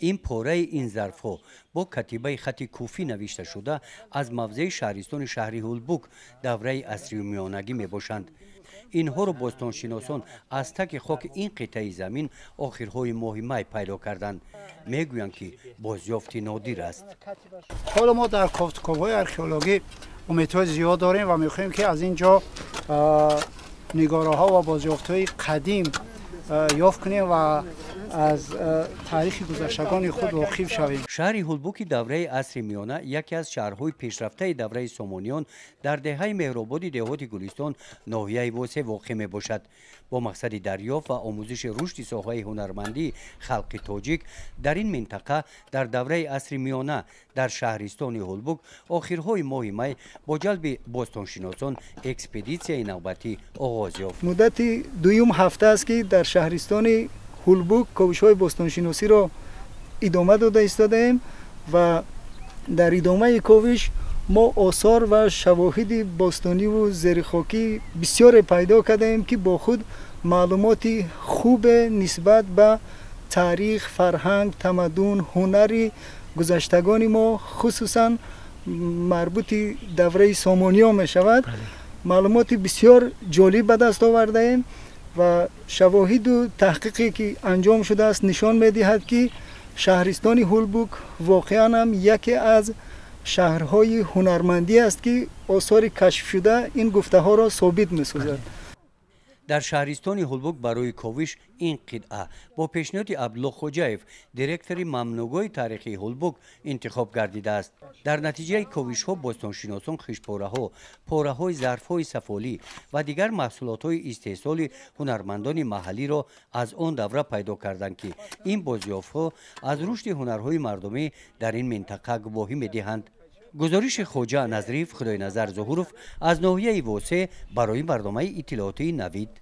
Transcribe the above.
Ин пораи ин зарфҳо бо катибаи хати куфӣ навишта шуда аз мавзеи шаҳристони шаҳри Ҳулбук давраи асри миёнагӣ мебошанд. Инҳоро бостоншиносон аз таки хоки ин қитъаи замин охирҳои моҳи май пайдо карданд. Мегӯянд, ки бозёфти нодир аст. Ҳоло мо дар кофтуковҳои археологӣ умедҳои зиёд дорем ва мехоҳем, ки аз ин ҷо нигораҳо ва бозёфтҳои қадим ёфт кунем ва аз таърихи гузаштагони худ воқиф шавем. Шаҳри Ҳулбуки давраи асри миёна яке аз шаҳрҳои пешрафтаи давраи Сомониён дар деҳаи Меҳрободи деҳоти Гулистон, ноҳияи Восе воқеъ мебошад. Бо мақсади дарёфт ва омӯзиши рушди соҳаи ҳунармандии халқи тоҷик дар ин минтақа дар давраи асри миёна дар шаҳристони Ҳулбук охирҳои моҳи май бо ҷалби бостоншиносон экспедитсияи навбатӣ оғоз ёфт. Муддати дуюм ҳафта аст, ки дар шаҳристони Ҳулбук ковишҳои бостоншиносиро идома дода истодаем ва дар идомаи ковиш мо осор ва шавоҳиди бостониву зерихокӣ бисёре пайдо кардаем, ки бо худ маълумоти хубе нисбат ба таърих, фарҳанг, тамаддун, ҳунари гузаштагони мо, хусусан марбути давраи Сомониён мешавад. Маълумоти бисёр ҷолиб ба даст овардаем ва шавоҳиду таҳқиқе, ки анҷом шудааст, нишон медиҳад, ки шаҳристони Ҳулбук воқеан ҳам яке аз шаҳрҳои ҳунармандӣ аст, ки осори кашфшуда ин гуфтаҳоро собит месозад. Дар шаҳристони Ҳулбук барои ковиш ин қитъа бо пешниҳоди Абдулло Хоҷаев, директори мамнӯъгоҳи таърихии Ҳулбук, интихоб гардидааст. Дар натиҷаи ковишҳо бостоншиносон хиштпораҳо, пораҳои зарфҳои сафолӣ ва дигар маҳсулотҳои истеҳсоли ҳунармандони маҳаллиро аз он давра пайдо карданд, ки ин бозёфтҳо аз рушди ҳунарҳои мардумӣ дар ин минтақа гувоҳӣ медиҳанд. Гузориши Хоҷа Назриев, Худойназар Зуҳуров аз ноҳияи Восе барои барномаи иттилоотии «Навид».